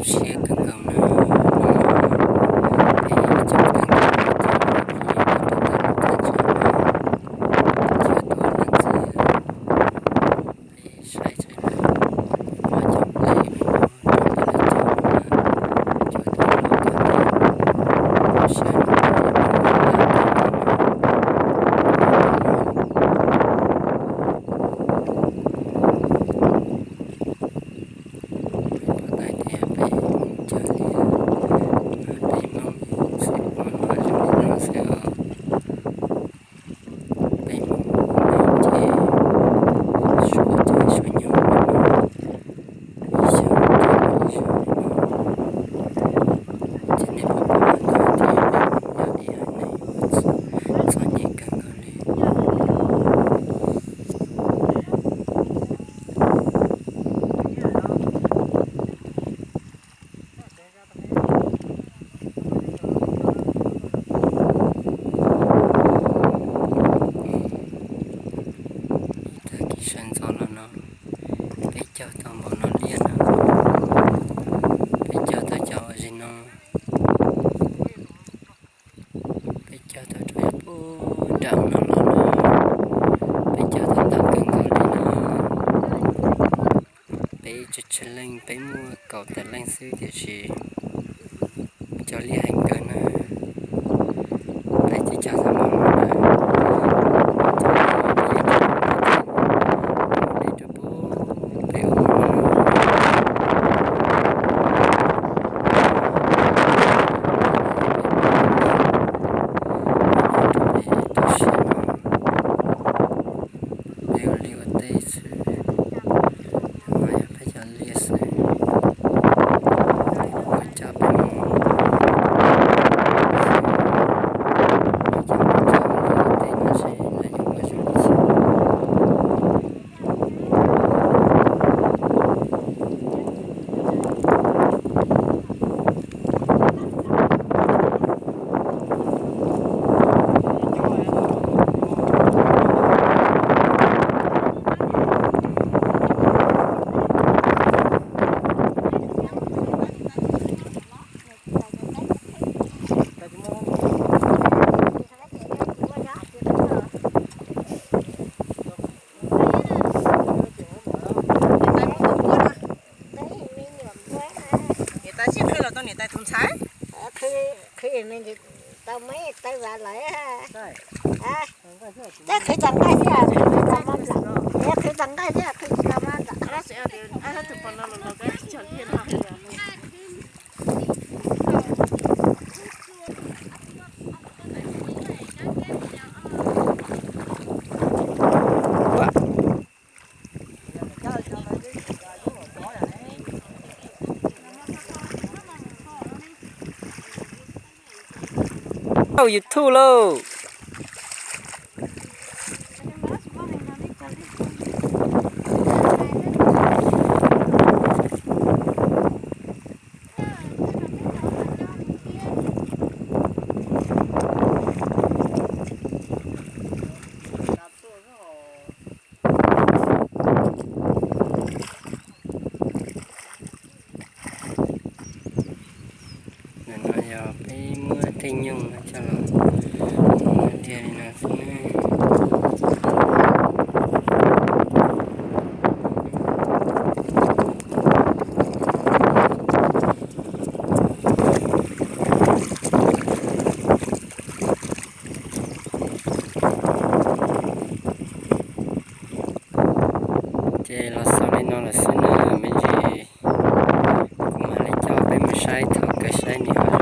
siab kawg nkaus na, no peb coob kawg nkaus, cov tuaj leej ntxiv, peb saib tsev neeg, peb cov nplej me nyuam cov peb lawv cov no na, cov tuaj los kawg nkaus, siab kawg nkaus. Peb pom tau tias peb cov liaj, peb Hmoob xwb pom no zoo li no xwb os. Peb Hmoob ces suav caij suav nyoog li no, ib xyoos ces ib xyoos li no, ces nej puas pom tau tias peb Hmoob yog ib haiv neeg uas txom nyem kawg nkaus li. Ib tag kis sawv ntxov los no, peb cog tau npaum no liaj na, peb cog tau cov uas zig no, peb cog tau rau puag nram no los no, peb cog tau ntau kawg nkaus li no. Peb tsawg tsawg leej, peb muaj kaum tawm leej xwb tiam sis cog liaj heev kawg na. Peb cog tau npaum no na, cog liaj rau puag pem ub no. Peb ua liaj ua teb xwb, no yog peb cov liaj xwb, peb ua coj peb mus, peb coj mus cog liaj ua teb no seb lawv yuav ua zoo li cas. Niam tais sib qhia los tau niam tais tus ntxhais. Qhia me ntsis tau muab taw vas lawm. Teb qhia txog nqaij thiab, qhia tsis tau mab nplawm. Qhia txog nqaij thiab qhia tsis tau mab nplawm. Tau YouTube lauj. Ntawm no yog peb muab tej nyuj no coj los ua liaj li no xwb na. Ces los xaus li no lawm xwb na, me ntsis kuv mam li coj peb mus saib thaum kawg saib nws ho